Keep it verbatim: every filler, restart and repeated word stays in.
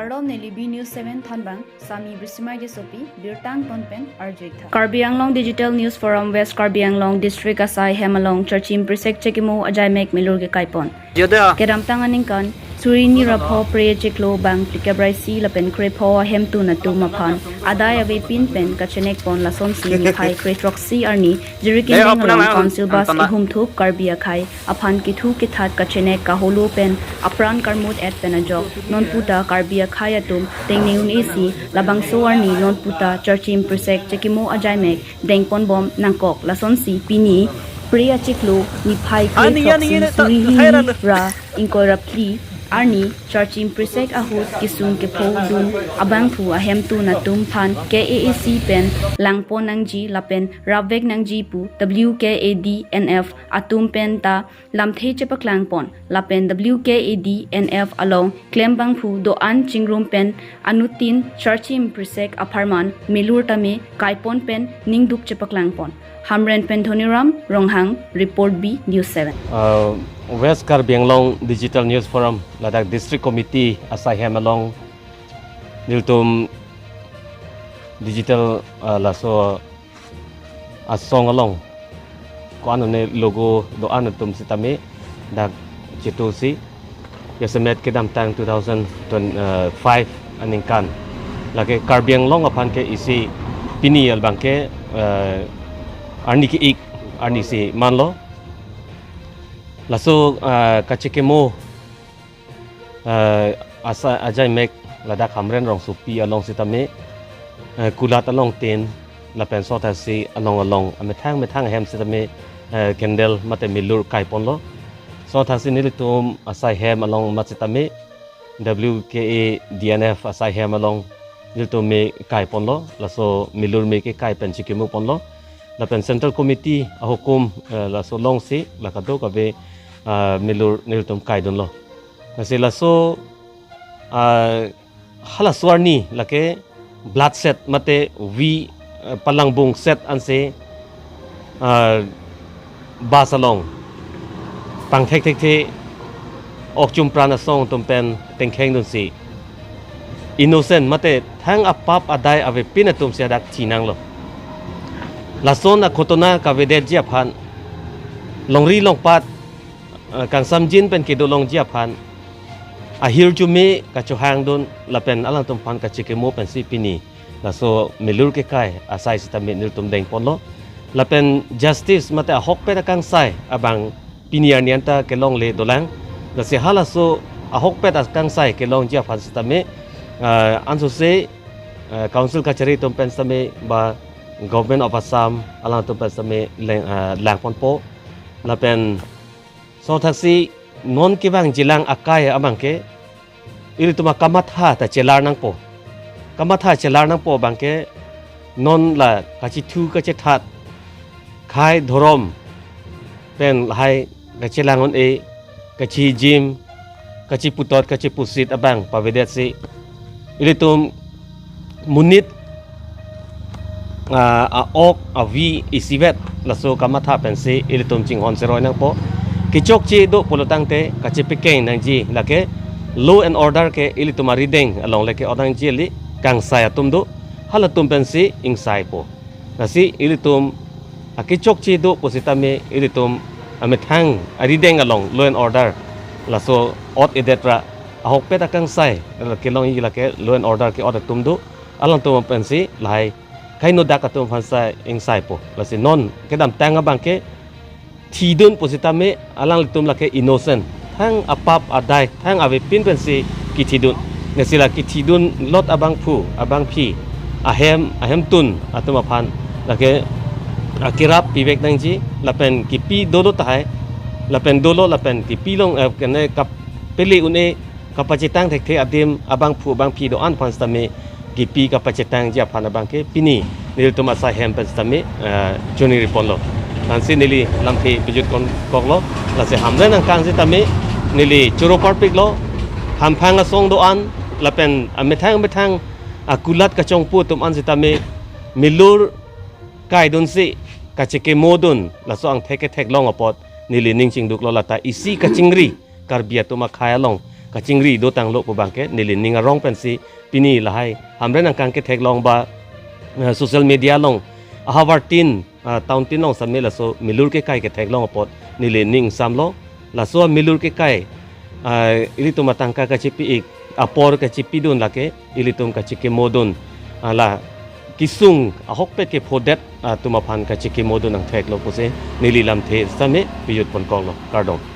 Kardom, neli B News seven Thanbang, Sami Brisimai Jesopi, birta angton pen arju-ik tha. Karbi Anglong Digital News Forum West Karbi Anglong District asai hem along charchim prisek chekimo ajaimek milur kekai pon. Kedamtang aningkan, suri hini ra pho phre achiklo bang phlikep ra isi lapen kre pho ahemtun atum aphan adai avepin pen kachenek pon lasonsi niphai kre throksi arni Jirikindeng along Council Bus ihumthup Karbi akhei aphan kithu kithat kachenek kaholo pen apran karmut et pen ajok nonputa Karbi akhei atum tengne un-e si labangso arni nonputa charchim prisek chekimo ajaimek dengponbom nangkok lasonsi pini phre achiklo niphai kre throksi suri hini ra ingkoi ra phli arni charchim prisek ahut kesung kepho dun abangphu ahemtun atum aphan K A A C pen langpon nangji lapen rapvek nangji pu W K A D N F atum pen ta lamthe chepaklang pon lapen W K A D N F along klem bangphu do-an chingrum pen anuttin charchim prisek apharman milur tame kaipon pen ningduk chepaklang pon. Hamren pen Dhoniram Ronghang, report B News seven. Uh, West Karbi Anglong Digital News Forum ladak District Committee asai hem along nelitum digital, uh, laso asong along ko-an ne logo do-an atum sitame dak chetu si jasemet kedamtang two thousand five aningkan lake Karbi Anglong aphan ke isi pini abang ke, eh, arni ke-ik arni si manlo. Laso, eh, kachekimo, eh, asai ajaimek ladak Hamren rongsopi along sitame, eh, kulat along tin lapen sothaksi along along amethang methang ahem sitame, eh, candle mate milur kaiponlo. Sothaksi nelitum asai hem along mat sitame W K A D N F asai hem along nelitum me kaiponlo, laso milur me kekai pen chekimo ponlo. Lapen Central Committee ahukum, eh, laso alongsi la kadokave, ah, milur nelitum kaidunlo. Lasi laso, ah, halaso arni lake blood set mate V, eh, palangbung set ansi, ah, bus along pangthek thekthe ok chumpran asong atum pen tengkheng dunsi innocent mate thang apap adai avepin atum si hadak thi nanglo. Lason a-ghotona kavedetji aphan longri longpat, eh, kangsamjin pen kedo longji aphan ahirjume kachohangdun lapen alangtum aphan kachekimo pensi pini laso milur kekai asai sitame nelitum dengponlo. Lapen justice mate ahokpet akangsai abang pini arni anta kelongle dolang. Lasi halaso ahokpet akangsai kelongji aphan sitame, eh, ansose, eh, council kachari atum pen sitame ba Government of Assam alangtum pen sitame leng, eh, langponpo. Lapen sothaksi non kevangjilang akai abang ke ilitum akamatha ta chelar nangpo. Kamatha chelar nangpo abang ke non la kachethu kachethat khei dhorom pen lahai kachelang un-e, kachijim, kachiputot, kachipusit abang pavedetsi ilitum monit, ah, a-ok avi isivet laso kamatha pensi ilitum chinghon seroi nangpo. Kechokche do pulotangte kachepekeng nangji lake law and order ke ilitum arideng along lake onangji ili kangsai atum do, halatum pensi ingsaipo. Lasi ilitum akechokche do pusitame ilitum amethang arideng along law and order laso ot edet ra ahokpet akangsai kelongji lake law and order ke-ot atum do, alangtum pensi lahai kainodak atum aphan sai ingsaipo. Lasi non kedamtang abang ke thidun pusitame alanglitum lake innocent, thang apap adai thang avepin pensi kithidun. Lasi la kithidun lot abangphu abangphi ahem ahemtun atum aphan lake, ah, kerap pivek nangji lapen kipi dolo tahai lapen dolo lapen kipi long, eh, kene kap pele un-e kapachetang thekthe adim abangphu abangphi do-an aphan sitame kipi kapachetangji aphan abang ke pini nelitum asai hem pen sitame, eh, choningri ponlo. Ansi neli lamthe pejut kon koklo. Lasi Hamren angkang sitame neli choro parpiklo. Hamphang asong do-an lapen amethang amethang akulat kachongpo atum an sitame milur kaidunsi kachekimodun laso angthek kethek long apot neli ning chingduklo, lata isi kachingri Karbi atum akhei along kachingri dotanglo pu abangke neli ning arong pensi pini lahai Hamren angkang ketheklong ba, eh, social media along ahavar tin, ah, town tin along sitame laso milur kekai ketheklong apot neli ning samlo. Laso milur kekai, ah, ilitum atangka kachipi-ik apor kachipidun lake ilitum kachikimodun, ah, la kesung ahokpet kephodet, ah, atum aphan kachikimodun angtheklo pusi neli lamthe sitame pejut ponkoklo, kardom.